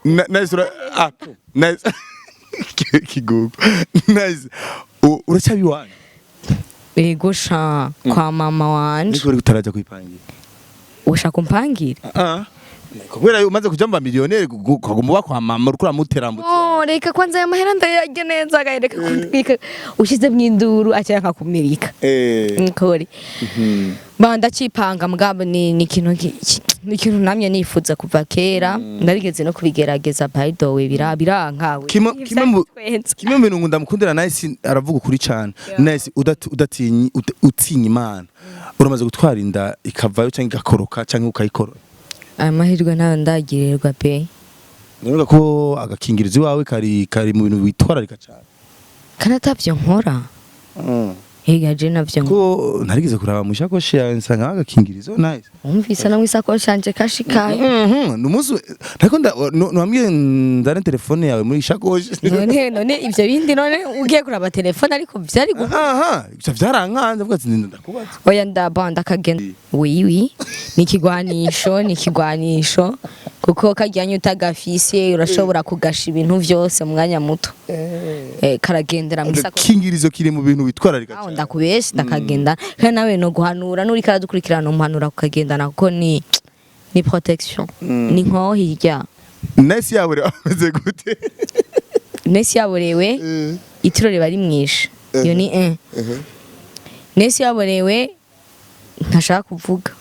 Nice, ura ah, Nice. Kigugu nice. Uracaba iwanyu? Ego sha, kwa mama wanje. Niko uri utaraja kwipangira? Ushaka umpangira? Ah, kubera umaze kuja mba miliyoneri, ukaguma uba kwa mama, uriko uramutera. Oh, reka kwanza aya mahera ndayarya neza, reka kutwika ushizemwo induru aca nkakumirika. Nkore ba ndacipanga, mugabo ni ikintu ni ikintu namye nifuza kuva kera. Narigeze no kubigerageza, by the way, birankawe. Kimwe mu bintu ngo ndamukundira Nice, aravuga ukuri cyane. Nice, udatinyi utinya Imana, uramaze gutwara inda ikavayo cyangwa igakoroka cyangwa ukayikorora? Aya mahirwe ntayo ndagirirwa pe. Ndavuga ko agakingirizo iwawe kari mu bintu witwararika cyane. Kandi atavyo nkora. Higa je navyo nkora. Ko narigeze kuraba mu ishakoshi yawe nsanga agakingirizo, Nice. Wumvise no mwisakoshi yanje kashikaye. Numunsi ariko nwambwiye ndane telefone yawe muri ishakoshi. None ivyo bindi, none ugiye kuraba telefone, ariko vyari Aha, ivyo vyarankanze, avuga ati ndakubaza. Oya, ndaba ndakagenda. Oui oui, ni ikigwanisho, ni ikigwanisho, kuko kajyanye utagafise urashobora kugasha ibintu vyose mu mwanya muto. Karagendera mu isakoshi. Agakingirizo kiri mu bintu witwararika Aho cyane. Ndakubesha, ndakagenda. Kandi nawe no guhanura nuri karadukurikirana, umuhanura kukagendana, kuko ni protection, ni nko hirya. Nice yawe rero ameze gute? Nesi yaborewe, itiro riba rimwishe. Iyo ni un Nesi yaborewe ntashaka kuvuga,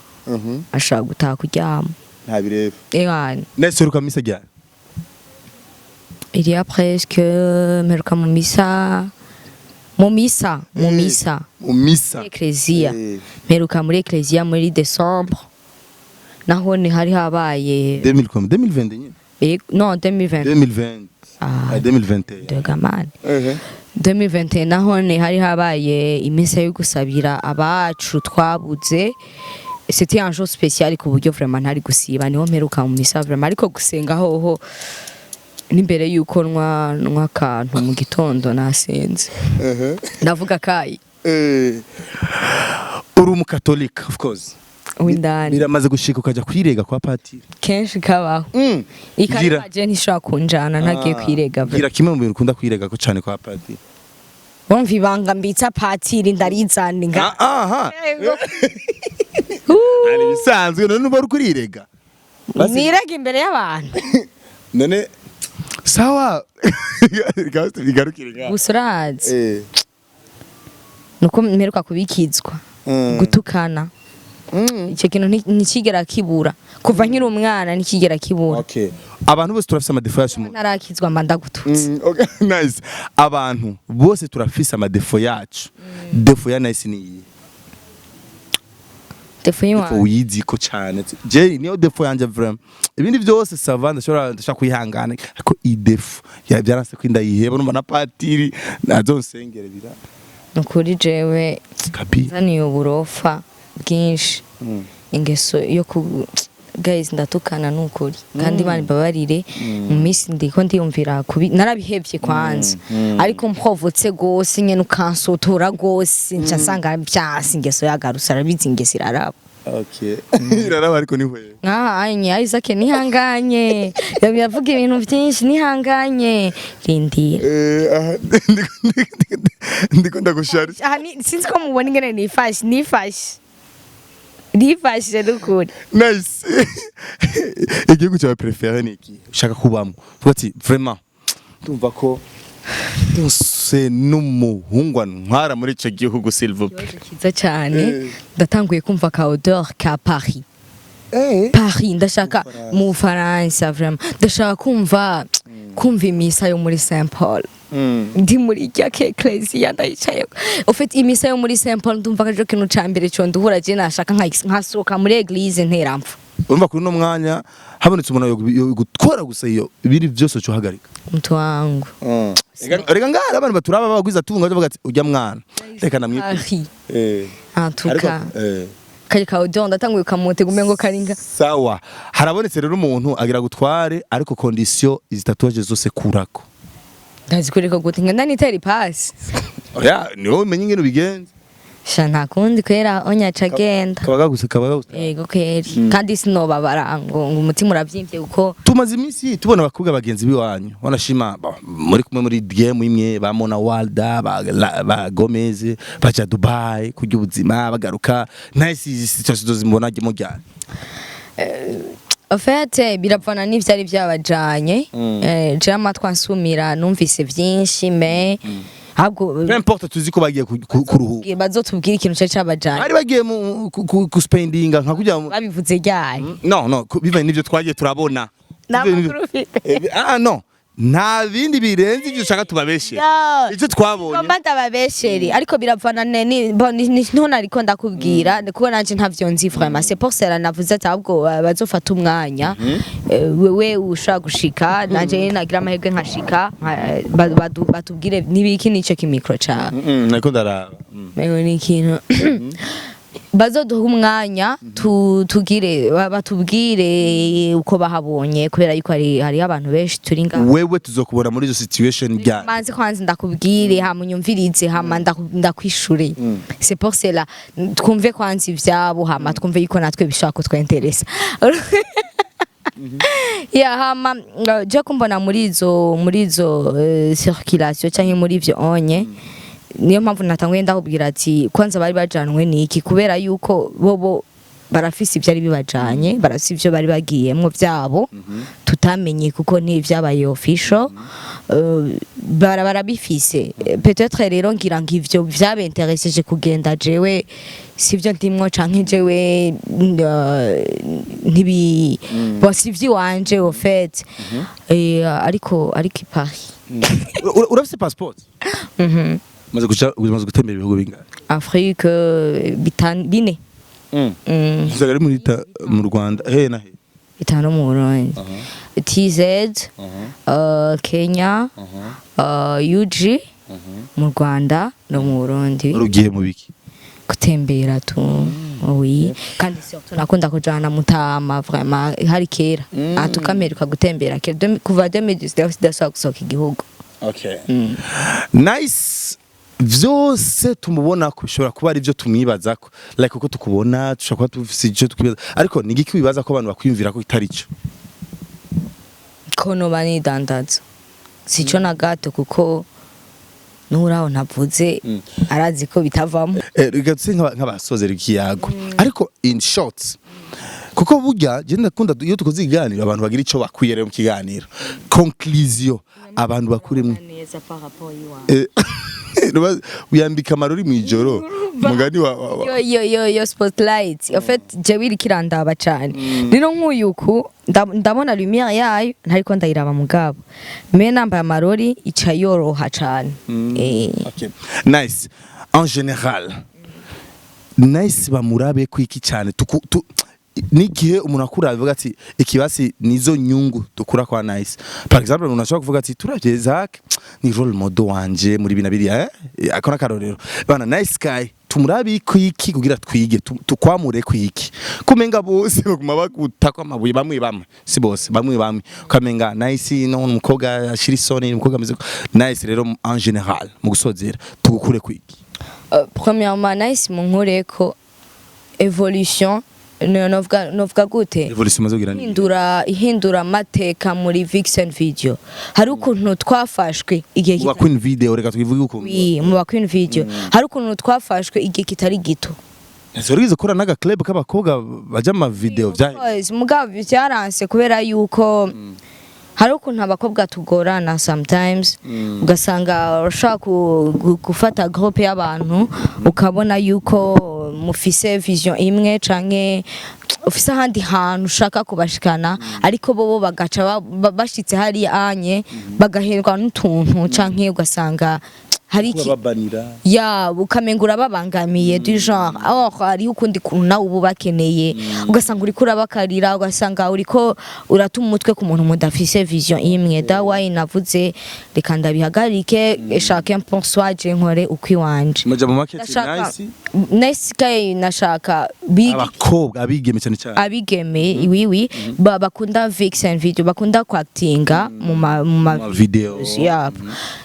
ashaka gutaha kuryama. Nta bireba. Ewana. Nice, uheruka misa ryari? Il y a presque, mperuka mu misa Mu misa. Ecclesia. Mperuka muri ecclesia muri décembre, naho ni hari habaye 2000 comme 2020 nyine? Non, 2020. 2020. Ah. Ah, 2021. Degamane 2021, naho ni hari habaye iminsi yo gusabira abacu twabuze. C'était un jour spécial ku buryo vraiment ntari gusiba. Niho mperuka mu misa vraiment. Ariko gusenga hoho n'imbere yuko nywa akantu mu gitondo nasenze, ndavuga kayi. Uri umukatolika, of course. W'indani. Biramaze gushika ukajya kwirega kwa patiri? Kenshi kabaho. Gira. Ikarima ntishobora kunjana ntagiye kwirega. Gira kimwe mu bintu ukunda kwirega ko cyane kwa patiri. Wumva ibanga mbitsa patiri ndarizana nga. Aha, ari bisanzwe. None uba uri kurirega? Nirega imbere y'abantu? None sawa, reka bigarukire ngaho. Gusa urazi nuko mperuka kubikizwa gutukana. Icyo kintu ntikigera kibura kuva nkiri umwana, ntikigera kibura. Okay, abantu bose turafise ama défauts yacu Ntarakizwa mba ndagututse. Okay, nice. Abantu bose turafise ama défauts yacu. Défaut ya Nice ni iyi? Défaut Défaut y'iwanjye? Uyiziko cyane. Je niyo défaut yanje vraiment. Ibindi byose ça va, ndashobora kwihangana, ariko iyi défaut ya byaranse ko ndayiheba, numva na patiri nazonsengere bira. Ni ukuri jewe Kabi. nzaniye uburofa bwinshi, ingeso yo ku guys, ndatukana ni ukuri. Kandi Imana imbabarire, mu minsi ndiko ndiyumvira kubi narabihevye kwanza, ariko mprovotse gose nyene ukansotora gose, nca nsanga vyasi, ingeso yagarutse. Arabizi, ingeso iraraba. Okay, iraraba, ariko ni hwe. Nkaha anye Isaac nihanganye, yavuga ibintu byinshi, nihanganye, rindira. Aha, ndiko ndagusharije. Aha sinzi ko mubona ingene nifashe n'ukuri. Nice, igihugu cyawe préféré ni iki ushaka kubamo, uvuga ati vraiment ndumva ko ndose n'umuhungu antwara muri icyo gihugu, s'il vous plaît? Cyiza cyane, ndatanguye kumva ka odeur ka Paris. Paris, ndashaka mu Bufaransa vraiment. Ndashaka kumva imisa yo muri Saint Paul, ndi muri rya ecclesia ndayicaye. Au fait, imisa yo muri Saint Paul ndumva ko aricyo kintu ca mbere co nduhura. Je nashaka nkasohoka muri église nteramfa. Urumva kuri uno mwanya habonetse umuntu gutwara gusa iyo ibiri byose uhagarika? Mtu wangu. Reka ngara abantu baturaba bagwiza tunga bavuga ati ujya mwana reka namwikure. Paris. En tout Ariko cas kari ka odeur ndatanguye kamutega umengo karinga. Sawa, harabonetse rero umuntu agira gutware, ariko condition izi tatouage zose kurako. Ndazikureka gute? Ngenda nitera ipasi? Oya, ni wowe umenye ingene ubigenza. Sha, nta kundi kwera, onyaca agenda. Kabaga gusa, kabaga gusa. Yego kweri, kandi sinobabara ngo umutima uravyimbye kuko Tumaze iminsi tubona abakobwa bagenzi biwanyu, wanashima muri kumwe muri game imwe, ba Mona Walda, ba Gomez, baja Dubai kurya ubuzima, bagaruka. Nice, situation zimbona mu ryari? En fait, biravana n'ivyari vyabajanye. Je amatwi ansumira numvise vyinshi, mais ahubwo Peu importe, tuzi ko bagiye kuruhuka. Bazotubwira ikintu cari cabajanye. Bari bagiye mu ku spendinga nka kujya Babivuze ryari? No, bivanye n'ivyo twagiye turabona. Nta makuru ufite. Ah no, nta bindi birenze ivyo ushaka tubabeshe. No. Icyo twabonye. Ngomba ndababeshere, ariko biravana ni bo nariko ndakubwira, kuko nanje ntavyo nzi vraiment. C'est pour cela navuze ati ahubwo bazofata umwanya. Wewe ushobora gushika, nanje nagira amahirwe nkashika, batubwire nibiki nico kimicro cawe. Nariko ndaraba. Mengo ni ikintu bazoduha umwanya tugire batubwire uko bahabonye, kubera yuko hariho abantu benshi turi ngaha. Wewe tuzokubona muri izo situation ryari? Manzi kwanza ndakubwire, hama unyumvirize, hama ndakwishure. C'est pour cela twumve kwanza ivyabo, hama twumve yuko natwe bishobora kutwenteresa. Ya, hama je kumbona muri izo circulation canke muri ivyo onye, niyo mpamvu natanguye ndakubwira ati kwanza bari bajanwe niki, kubera yuko bobo barafise ivyari bibajanye, barafise ivyo bari bagiyemwo vyabo tutamenye, kuko ntivyabaye official. Barabifise. Peut-être rero ngira ngo ivyo vyabenteresheje kugenda, jewe sivyo ndimwo, canke jewe ntibi bon, sivyo iwanje au fait. Ariko i Paris. Urafise passport? Mhm. Umaze gutembera ibihugu bingahe? Afrique, bitanu, bine. Uzaga ari muri mu Rwanda he na he? 5 mu Burundi, TZ, Kenya, UG, mu Rwanda no mu Burundi. Urugiye mu biki? Gutembera tu, oui, kandi surtout nakunda kujana Mutama vraiment. Hari kera mm. Tukameruka gutembera kera. Kuva 2019 sidasubira gusohoka igihugu. Okay, nice. Vyose tumubona ko bishobora kuba ari byo tumwibazako, like uko tukubona dushobora kuba dufise icyo twibaza, ariko ni igiki wibaza ko abantu bakwiyumvira ko kitari cyo? Ko noba nidandaza, sico na gato, kuko nuraho ntavuze arazi ko bitavamo. Reka tuse nk'abasozera ikiyago, ariko in short, kuko burya je ndakunda iyo tukoze ikiganiro abantu bagira ico bakwiye. Rero mu kiganiro conclusion abantu bakuremwo Neza par rapport iwawe. Wiyambika amarori mw'ijoro, mugani wa Yo yo yo yo, spotlight en fait jewe iriko irandaba cane. Rero nk'uyuku ndabona lumière yayo, ntariko ndayiraba, mugabo me nambaye amarori ica yoroha cane. Okay. Nice. En général, nice bamurabe kwiki cyane n'igihe umuntu akura avuga ati ikibasi nizo nyungu dukura kwa Nice. Par exemple, umuntu ashobora kuvuga ati turavye Zach ni role model wanje muri bina biriya, eh? Ako nakarorero. Bana Nice Sky tumurabe kwiki kugira twige tukwamure kwiki, kumenga bose baguma bagutako amabuye, bamwe bamwe, si bose, bamwe bamwe, ukamenga Nice no umukobwa ashira isoni, umukobwa ameze Nice. Rero en général, mu gusozera, tugukure kwiki? Premièrement, Nice munkureko évolution, novuga gute? Evolution maze kugira ni Ihindura amateka muri Vixen Video. Hari ukuntu twafashwe igihe wa Queen Video, reka twivuge ukuntu. Oui, mu ba Queen Video hari ukuntu twafashwe igihe kitari gito. Ese warigize gukora n'aga club k'abakobwa baja mu ma video vya Course, mugabo byaranse kubera yuko hari ukuntu abakobwa tugorana sometimes, ugasanga ushobora gufata groupe y'abantu, ukabona yuko mufise vision imwe canke ufise ahandi hantu ushaka kubashikana, ariko bobo bagaca bashitse hariya anye bagahendwa n'utuntu, canke ugasanga hari iki babanira. Ya, ukamenga urababangamiye du genre, or hariho ukundi kuntu nawe uba ubakeneye, ugasanga uriko urabakarira, ugasanga uriko urata umutwe ku muntu mudafise vision imwe. Dawayi navuze reka ndabihagarike, chacun pour soi, je nkore uko iwanje. Muja mu market. Ndashaka Nice. Nice Sky, nashaka big Abakobwa, abigeme cyane cyane. Abigeme iwiwi bakunda Vixen Video, bakunda kwactinga mu ma Ma video. Yeah.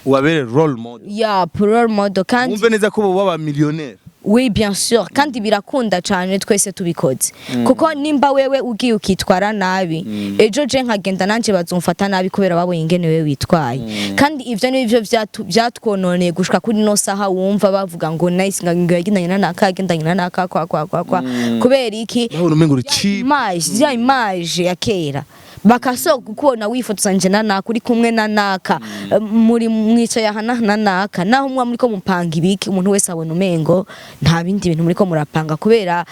Ubabere role model. Yeah, role model kandi Wumve neza ko bo baba millionaire. Oui, bien sûr, kandi birakunda cyane twese tubikoze, kuko nimba wewe ugiye ukitwara nabi, ejo je nkagenda nanje bazumfata nabi kubera babonye ingene wewe witwaye. Kandi ivyo nivyo vyatwononeye gushika kuri no saha. Wumva bavuga ngo Nice ngo yagendanye na naka, yagendanye na naka, kwa kwa kwa kwa, kubera iki? Babona umengo uri cheap. Image ya image ya kera, bakasohoka kukubona wifotozanyije na naka, uri kumwe na naka, muri mwicaye aha na na naka, naho muba muriko mupanga ibiki, umuntu wese abona umengo nta bindi bintu muriko murapanga, kubera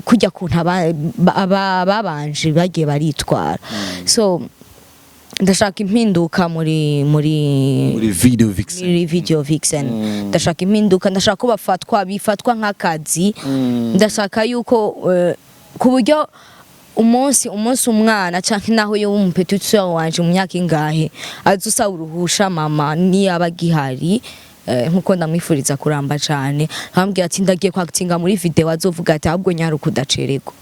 kujya kuntu babanje bagiye baritwara. So ndashaka impinduka muri Muri video vixen. Muri video vixen ndashaka impinduka. Ndashaka ko bafatwa, bifatwa nk'akazi. Ndashaka yuko ku buryo umunsi umwana canke naho yo umu petite sœur wanje mu myaka ingahe aza usaba uruhusha mama, niyaba agihari, nkuko ndamwifuriza kuramba cane, nkambwira ati ndagiye kwakitinga muri video, azovuga ati ahubwo nyaruka udacererwa,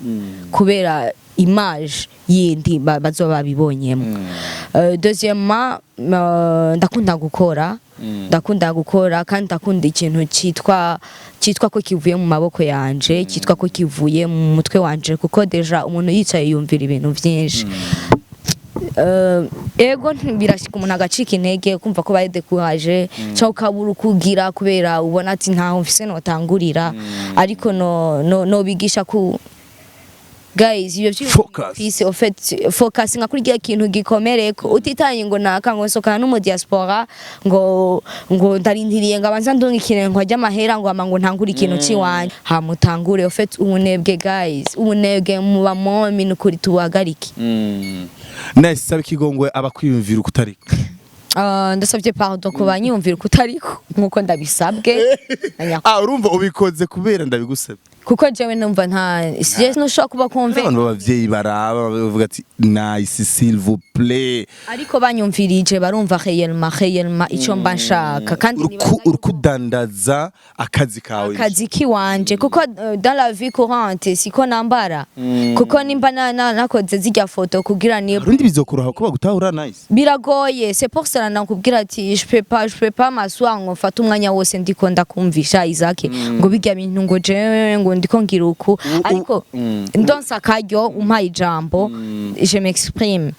kubera image yindi bazoba babibonyemo. Deuxièmement, ndakunda gukora, ndakunda gukora kandi ndakunda ikintu cyitwa ko kivuye mu maboko yanje, cyitwa ko kivuye mu mutwe wanje, kuko déjà umuntu yicaye yumvira ibintu byinshi. Ego, birashika umuntu agacika intege, kumva ko baye découragé cyangwa ukabura ukugira kubera ubona ati ntaho mfise notangurira. Ariko no bigisha ku guys ibyo Focus. Fise au fait focus nka kuri kintu gikomereko, utitaye ngo naka ngo sokana no mu diaspora, ngo ndarindiriye ngo abanza ndonke ikintu, ngo ajye amahera, ngo ama ngo ntangure ikintu ciwanje, hamutangure. Au fait ubunebwe, guys, ubunebwe muba momi, nukuri tuhagarike. Nice, sabe ikigongwe abakwiyumvira uko utariko. Ndasabye pardon ku banyumvira kutariko nkuko ndabisabwe na Ah, urumva ubikoze kubera ndabigusabye? Kuko jewe numva nta je ntushobora kuba convaincu. Abantu b'abavyeyi baraba bavuga ati Nice, s'il vous plaît. Ariko banyumvirije barumva réellement ico mba nshaka, kandi nibaza Urukudandaza akazi kawe. Akazi kiwanje, kuko dans la vie courante siko nambara, kuko nimba nakoze zirya foto kugira ni Abarundi bizokoroha ko bagutahura, Nice? Biragoye. C'est pour cela nakubwira ati je peux pas m'asseoir ngo mfate umwanya wose ndiko ndakumvisha Isaac ngo bijya bintu, ngo jewe ngo ndiko ngira uku, ariko ndonsa akaryo umpaye ijambo, je m'exprime.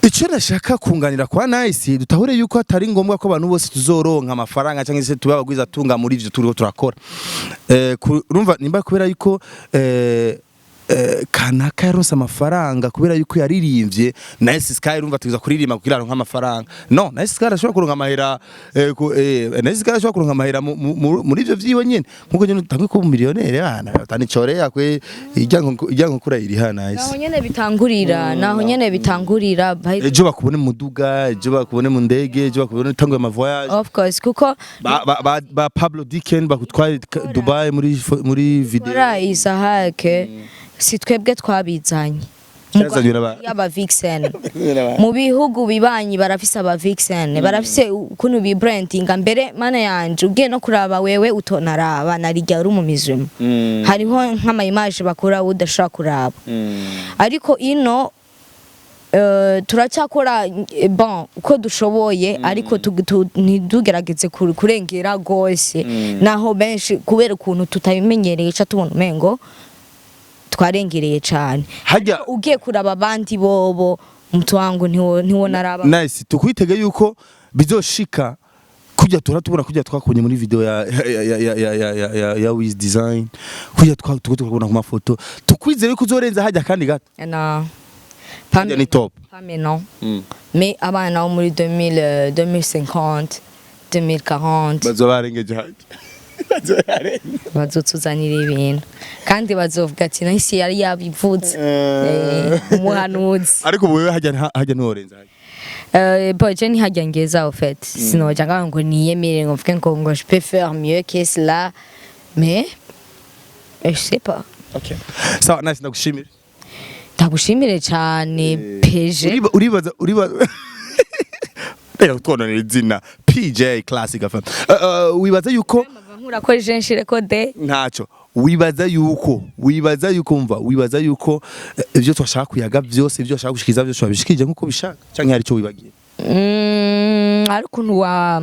Icyo nashaka kunganira kwa Nice, dutahure yuko atari ngombwa ko abantu bose tuzoronka amafaranga cyangwa se tuba abagwiza tunga muri ivyo turiko turakora. Urumva nimba kubera yuko kanaka yaronse amafaranga kubera yuko yaririmbye, Nice Sky urumva tuza kuririmba kugira aronke amafaranga. No, Nice Sky arashobora kuronka amahera, Nice Sky arashobora kuronka amahera muri ivyo vyiwe nyene, nkuko nyene utangwe kuba millionnaire bana atanicore yakwe ijya nkukura iriha Nice. Naho nyene bitangurira, naho nyene bitangurira. Ejo bakubone mu muduga, ejo bakubone mu ndege, ejo bakubone utanguye ama voyage. Of course, kuko Ba Pablo Dicken bakutwaye Dubai muri video. Kora Isaac, si twebwe twabizanye. Byazanywe y'aba vixen mu bihugu bibanyi, barafise aba vixen, barafise ukuntu bibrandinga. Mbere mana yanje, ugiye no kuraba wewe utonaraba narijya uri mu mizima, hariho nk'ama image bakora udashobora kuraba. Ariko ino turacyakora, bon, uko dushoboye, ariko ntidugerageze kurengera gose, naho benshi kubera ukuntu tutabimenyereye ca tubona umengo twarengereye cane. Hajya Ugiye kuraba abandi bobo, mtu wangu, ntiwo naraba. Nice, tukwitege yuko bizoshika kujya tura tubona kujya twakubonye muri video ya Wiz Design, kujya tuko tukabona ku mafoto, tukwizere yuko uzorenza hajya kandi gato. Na Hajya ni top. Pas maintenant, mais abana bo muri 2000, 2050, 2040 bazoba barengeje hajya, bazoba barengeje. Bazotuzanira ibintu kandi bazovuga ati nahisi yari yabivuze. Umuhanuzi. Ariko wewe hajya hajya ntiworenza hajya? Bon, je ntihajya ngeza au fait. Sinoja ngaho ngo niyemere ngo mvuge ngo je peux faire mieux que cela, mais je sais pas. Okay, sawa Nice, ndagushimira. Ndagushimire cyane peje. Uribaza reka twononera izina PJ Classic FM. Wibaza yuko Nkura ko je nshireko de Ntacyo. Wibaza yuko mva wibaza yuko ibyo twashaka kuyaga byose, ibyo washaka gushikiriza byose, wabishikirije nkuko bishaka, canke hari icyo wibagiye? Ari ukuntu wa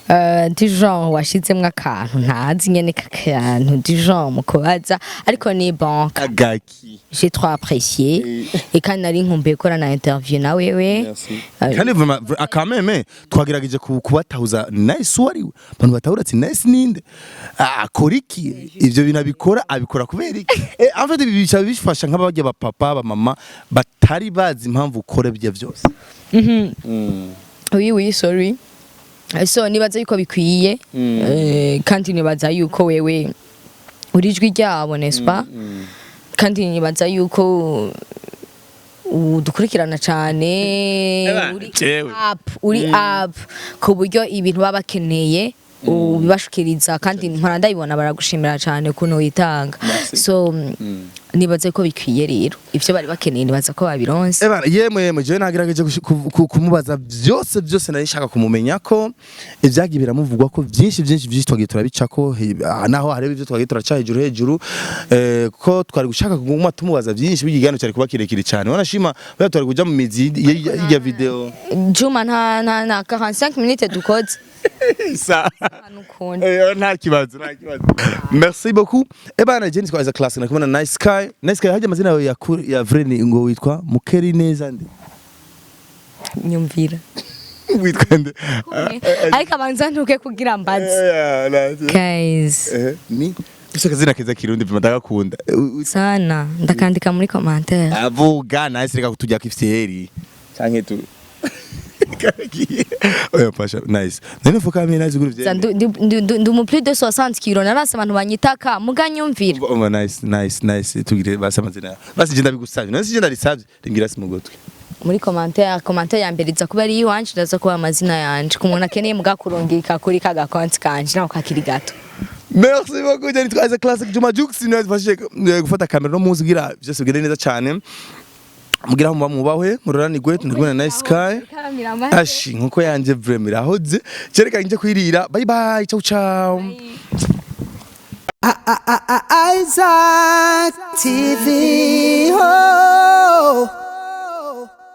Du genre washizemwo akantu ntazi nyene, kakantu du genre mu kubaza, ariko ni bon. Agaki? J'ai trop apprécié et kandi nari nkumbuye gukora na interview na wewe. Kandi vraiment, quand même twagerageje kubatahuza Nice uwo ari we, abantu batahura ati Nice ninde? Ah, akora iki? Ivyo bintu abikora, abikora kubera iki? En fait, ibi bica bifasha nk'abajya ba papa, ba mama batari bazi impamvu ukora ibyo byose. Oui, sorry. So nibaza yuko bikwiye, kandi nibaza yuko wewe uri ijwi ryabo, n'est-ce pas? Kandi nibaza yuko udukurikirana cyane, uri Jewe. up, uri up ku buryo ibintu baba bakeneye ubibashikiriza, kandi mpora ndabibona baragushimira cyane ukuntu witanga. So nibaza ko bikwiye rero, ivyo bari bakeneye nibaza ko babironse. Ebana, yemwe yemwe, jewe nagerageje kumubaza byose byose nari nshaka kumumenya, ko ibyagiye biramuvugwa ko byinshi byinshi byinshi twagiye turabicako, naho hareba ibyo twagiye turaca hejuru hejuru, ko twari gushaka kuguma tumubaza byinshi, b'ikiganiro cyari kuba kirekire cyane, wanashima bya twari kuja mu mizi ya video. Juma, nta 45 minutes dukoze. Sa Nukuntu. Nta kibazo, nta kibazo. Merci beaucoup. Ebana, je nitwa Isaac Classic, nakumana Nice Sky. Nice Sky, hajya amazina yawe ya vrai ni ngo witwa Mukeri neza nde? Nyumvira. Witwa nde? Ariko abanza ntuke kugira mbaze. Guys. Ni ufise akazina keza kirundi vima, ndagakunda. Sana ndakandika muri commentaire. Avuga nice, reka kutujya kifyeri canke tu karagiye. Oya pasha nice, none fuka mwe nice guru. Za ndi mu plus de 60 kilo, narase abantu banyitaka muga nyumvira. Umva, nice, nice, nice, tugire basi amazina basi, je ndabigusavye none, si je ndarisavye, ringira si mugotwe. Muri commentaire, commentaire ya mbere iza kuba ari iwanje, ndaza kuba amazina yanje ku muntu akeneye muga kurungika kuri ka gakonti kanje naho kakiri gato. Merci beaucoup. Jenny Twaza Classic, Juma Jux niwe yadufashije gufata kamera no muzi kugira byose bigende neza cyane. Mugira aho muba mubahwe, muroranirwe. Turi kumwe na Nice Sky. Ashi nkuko yanje vraiment irahoze. Cereka nje kwirira. Bye bye. Ciao ciao. Isaac TV. Oh.